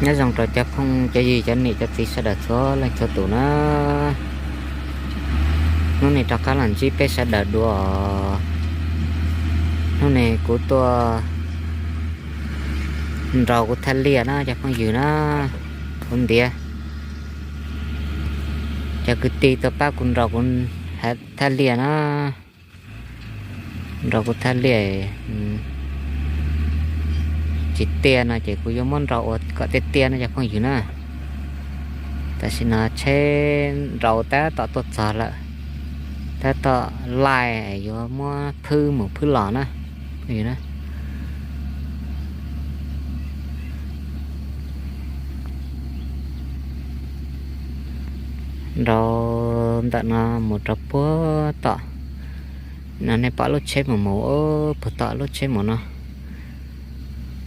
Nyob zoo rau cov phooj cov ywg cov niam cov txiv sawv daws txhua leej txhua tus na. Hnub no rov qab los ntsib peb sawv daws dua. Hnub no kuv tuaj nrau kuv thaj liaj na cov phooj ywg na. Kuv ntiav cov kwv tij tuaj pab kuv nrau kuv thaj liaj na. Nrau kuv thaj liaj tsis tiaj no ces kuv yuav muab nrau ua kom tiaj tiaj no cov phooj ywg na. Tam sim no tsheb nrau tab tom tuaj txog lawm, tab tom laij yuav muab phwb mus phwb los na. Nrau ntawm no mus rau puag tom no, nej pom lub tsheb mus mus puag tom lub tsheb mus no.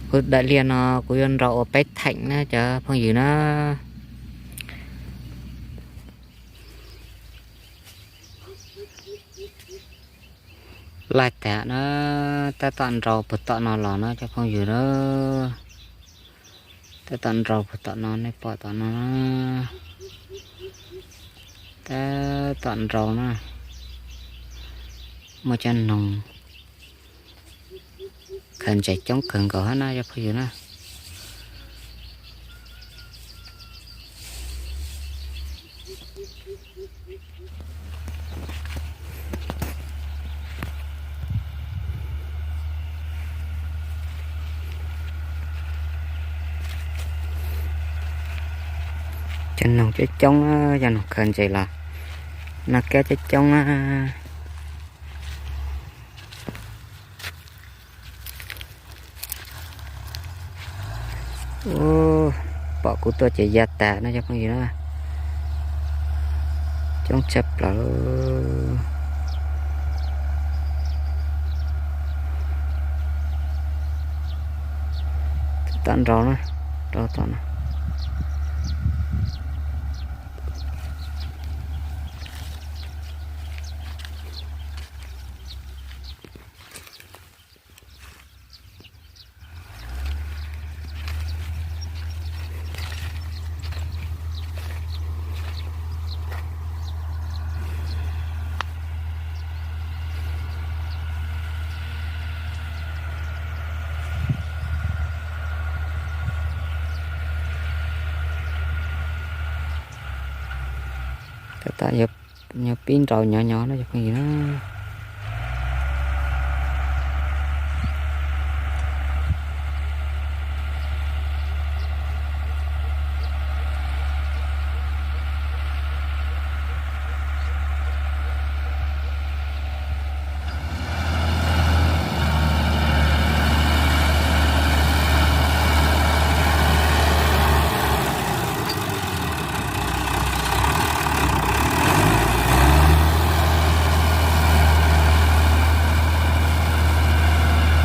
Kuv daim liaj no kuv yuav nrau ua peb theem na cov phooj ywg na. Laij tag na, tab tom nrau puag tom no los no cov phooj ywg na. Tab tom nrau puag tom no, nej pom tom no na. Tab tom nrau na. Muaj cov noog khaws ntses coob kawg nkaus hab na cov phooj ywg na. Cov noog coob coob na, cov noog khaws ntses los noj kab coob coob na. Pom kuv tuaj ces ya tas no cov phooj ywg na. Coob tshaj plaws. Tom nrau na, rau tom no. Tab tom yuav pib nrau nyob nyob no cov phooj ywg na.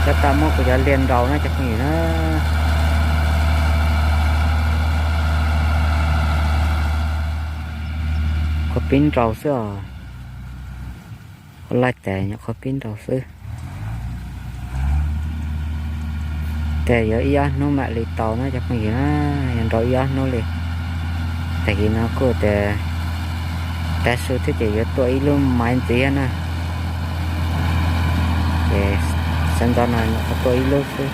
Tab tom muab kuv cov liaj nrau na cov phooj ywg na. Qhuav pib nrau xwb os. Qhuav laij tas nyuam qhuav pib nrau xwb. Ces yuav ib ob hnub mam li tau na cov phooj ywg na, yuav nrau ib ob hnub li. Tag kis no kuj tias tav su thiab ces yuav tua ib lub maiv ntxiv na. Ces sawv ntxov no nyuam qhuav tua ib lub xwb.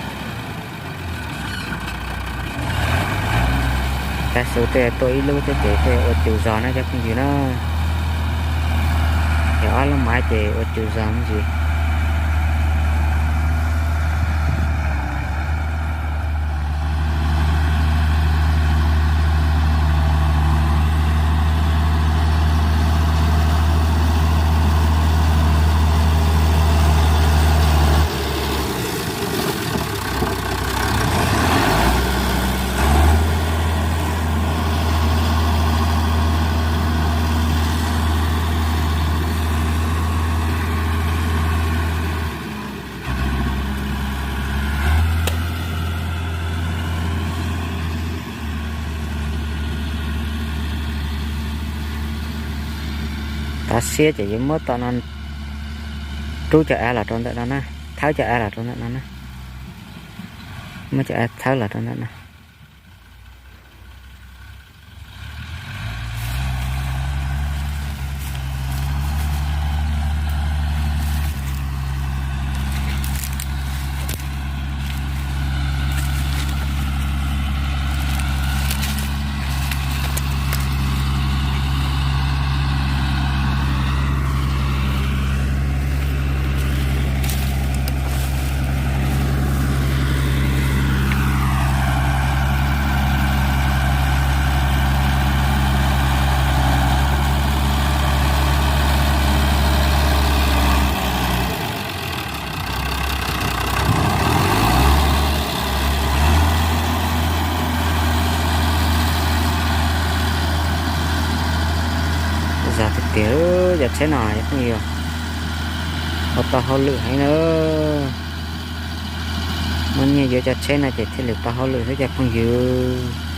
Tav su tej tua ib lub thiab ces tej ua cus zog na cov phooj ywg na. Yog ob lub maiv ces ua cus zog me ntsis. Tov siab ces yuav muab tom no rub cov av los rau ntawm no na, thawb cov av los rau ntawm no na. Muab cov av thawb los rau ntawm no. tiag cov tsheb no cov phooj ywg, ua tau hauj lwm heev na. Muaj nyiaj yuav cov tsheb no ces thiaj li tau hauj lwm xwb cov phooj ywg.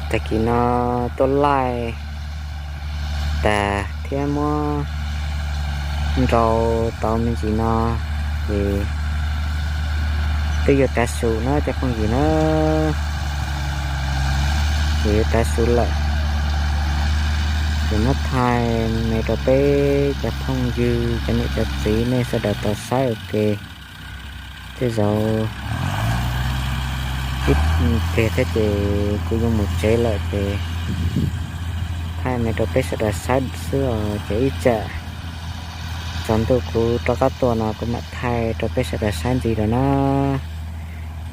Tag kis no tuaj laij tas thiab muab nrau tau me ntsis no ces twb yuav tav su na cov phooj ywg na. Ces yuav tav su lawm ces muab thaij me rau peb cov phooj ywg cov niam cov txiv nej sawv daws tau saib ua ke. Tej zaum ib pliag thiab ces kuv yuav mus tsev lawm ces thaij me rau peb sawv daws saib xwb os. Ces ib tsam tsaus ntuj kuv rov qab tuaj no kuv mam thaij rau peb sawv daws saib ntxiv lawm na.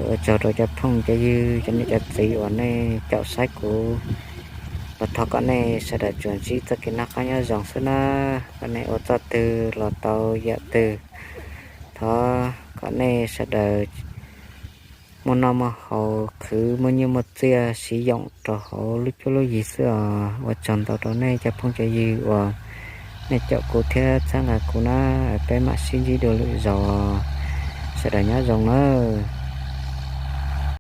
Ua tsaug rau cov phooj cov ywg cov niam cov txiv uas nej caum saib kuv los thov kom nej sawv daws tsuas ntsib txoj kev noj qab nyob zoo xwb na. Kom nej ua txoj twg los tau yam twg, thov kom nej sawv daws muaj noj muaj haus, khwv muaj nyiaj muaj txiaj, siv yoom rau hauv lub cuab lub yig xwb os. Ua tsaug ntau rau nej cov phooj cov ywg uas nej caum kuv thiab txhawb nqa kuv na. Peb mam sib ntsib dua lwm zaus, sawv daws nyob zoo nawb.